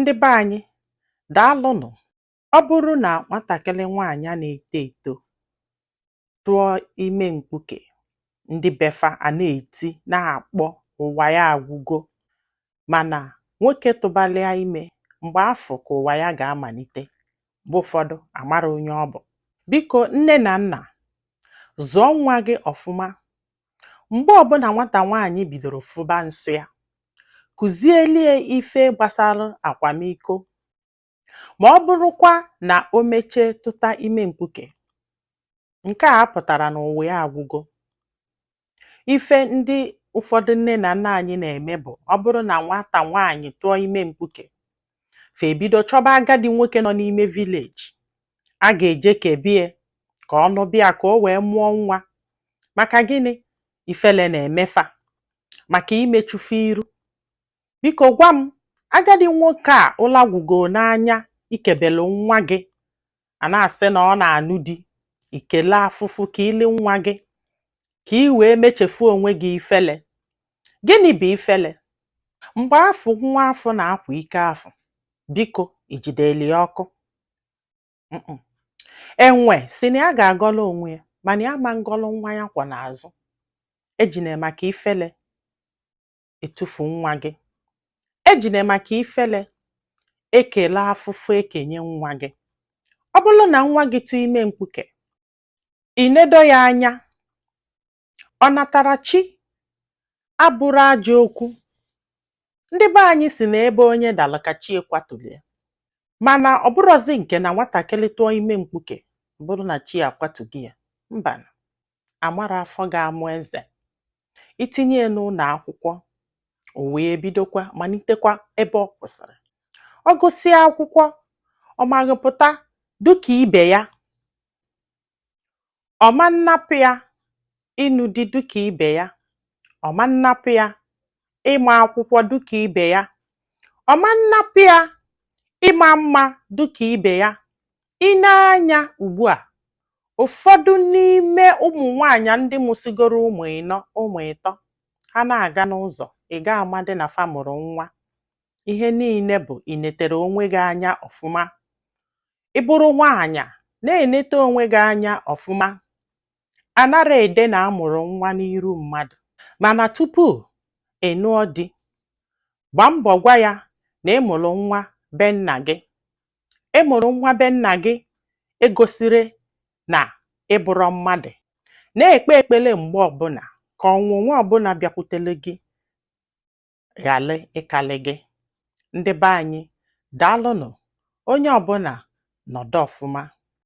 Ndị be anyị, daalụnụ. Ọ bụrụ na nwatakịrị nwaanyị na-eto eto tụọ ime mkpuke, ndị befa a na-eti na-akpọ ụwa ya agwụgo, mana nwoke tụbalịa ime mgbe afọ ka ụwa ya ga-amalite. Mgbe ụfọdụ amara onye ọ bụ. Biko, nne na nna, zụọ nwa gị ọfụma. Mgbe ọbụla nwata nwaanyị bidoro fụba nsọ ya, kụzielie ife gbasara akwamiko. Ma ọ bụrụkwa na o mechie tụta ime mkpuke, nke a pụtara na ụwa ya agwụgo. Ife ndị ụfọdụ nne na nna anyị na-eme bụ, ọ bụrụ na nwata nwaanyị tụọ ime mkpuke, fa ebido chọba agadi nwoke nọ n'ime village a ga-eje kebie ka ọ nụbịa ka o wee mụọ nwa. Maka gịnị? Ifele na-emefa maka imechufe iru. Biko gwa m, agadi nwoke a ụla gwugo n'anya ikebelu nwa gị, a na-asị na ọ na-anụ di, ikele afụfụ ka ili nwa gị ka ị wee mechefu onwe gị ifele. Gịnị bụ ifele? Mgbe afụ nwa afọ na-akwa ike afụ, biko, ijideli ya ọkụ. Enwe si na ya ga-agọlụ onwe ya, mana ya ma ngọlụ nwa ya kwọ n'azụ. Ejine maka ifele etufu nwa gị, ejine maka ifele ekele afụfụ ekenye nwa gị. Ọ bụrụ na nwa gị tụọ ime mkpuke, inedo ya anya, ọ natara chi abụrụ ajọ okwu. Ndị be anyị si na ebe onye dara ka chi ekwatulie, mana ọ bụrụzi nke na nwatakịrị tụọ ime mkpuke, ọ bụrụ na chi akwatughị ya, mba, amara afọ ga-amụ eze. Itinye ya n'ụlọ akwụkwọ, o wee bidokwa malitekwa ebe ọ kwụsịrị. Ọ gụsịa akwụkwọ, ọ maghịpụta dịka ibe ya, ọ ma nnapụ ya ịnụ di dịka ibe ya, ọ ma nnapụ ya ịma akwụkwọ dịka ibe ya, ọ ma nnapụ ya ịma mma dịka ibe ya. I nee anya ugbu a, ụfọdụ n'ime ụmụ nwaanyị ndị mụsịgoro ụmụ ịnọ, ụmụ ịtọ, ha na-aga n'ụzọ, ị ga-amadị na fa mụrụ nwa. Ihe niile bụ inetere onwe gị anya ọfụma. Ị bụrụ nwaanyị, na-enete onwe gị anya ọfụma. Anara ede na amụrụ nwa n'iru mmadụ, mana tupu ị nụọ di, gbaa mbọ gwa ya na ị mụrụ nwa be nna gị. Ị mụrụ nwa be nna gị egosire na ị bụrọ mmadụ. Na-ekpe ekpere mgbe ọbụla ka ọnwụnwa ọbụla bịakwutere gị ghara ịkalị gị. Ndị be anyị, daalụnụ. Onye ọbụla nọdụ ọfụma.